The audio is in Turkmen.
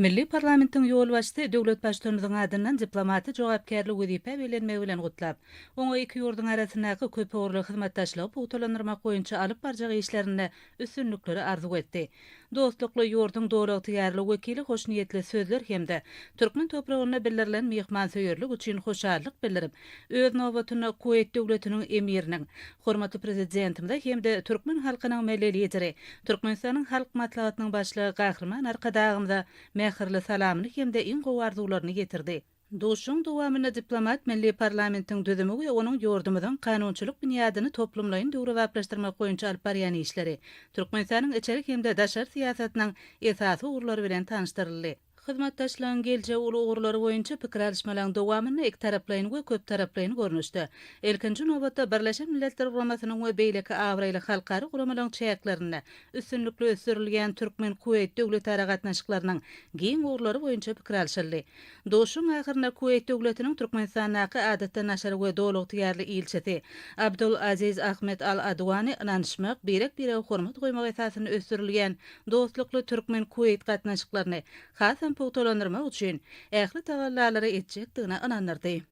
Milli parlamentiň ýolbaşçysy döwlet Baştutanymyzyň adyndan diplomaty jogapkärli wezipä bellenmegi bilen gutlap, oňa iki ýurduň arasyndaky köpugurly hyzmatdaşlygy pugtalandyrmak boýunça alyp barjak işlerinde üstünlikleri arzuw etdi. Dostlukly ýurduň doly ygtyýarly wekili hoşniýetli sözler hem-de türkmen topragynda bildirilen myhmansöýerlik üçin hoşallyk bildirip, öz nobatynda Kuweýt Döwletiniň Emiriniň, hormatly Prezidentimize hem-de türkmen halkynyň Milli Lideri, Türkmenistanyň Halk Maslahatynyň Başlygy Gahryman Arkadagymyza mähirli salamyny hem-de iň gowy arzuwlaryny ýetirdi. Duşuşygyň dowamynda diplomat milli parlamentiň düzümi we onuň ýurdumyzyň kanunçylyk binýadyny toplumlaýyn döwrebaplaşdyrmak boýunça alyp barýan işleri, Türkmenistanyň içeri hem-de daşary syýasatynyň esasy ugurlary bilen tanyşdyryldy. Hyzmatdaşlygyň geljegi uly ugurlary boýunça pikir alyşmalaryň dowamynda ikitaraplaýyn we köptaraplaýyn görnüşde, ilkinji nobatda, Birleşen Milletler Guramasynyň we beýleki abraýly halkara guramalaryň çäklerinde üstünlikli ösdürilýän türkmen-kuweýt döwletara gatnaşyklarynyň giň ugurlary boýunça pikir alşyldy. Duşuşygyň ahyrynda Kuweýt Döwletiniň Türkmenistandaky Adatdan daşary we Doly ygtyýarly ilçisi Abdul Aziz Ahmed Al-Adwany ynanyşmak, birek-birege hormat goýmak esasynda ösdürilýän dostlukly türkmen-kuweýt gatnaşyklaryny hasam pugtalandyrmak üçin ähli tagallalary etjekdigine ynandyrdy.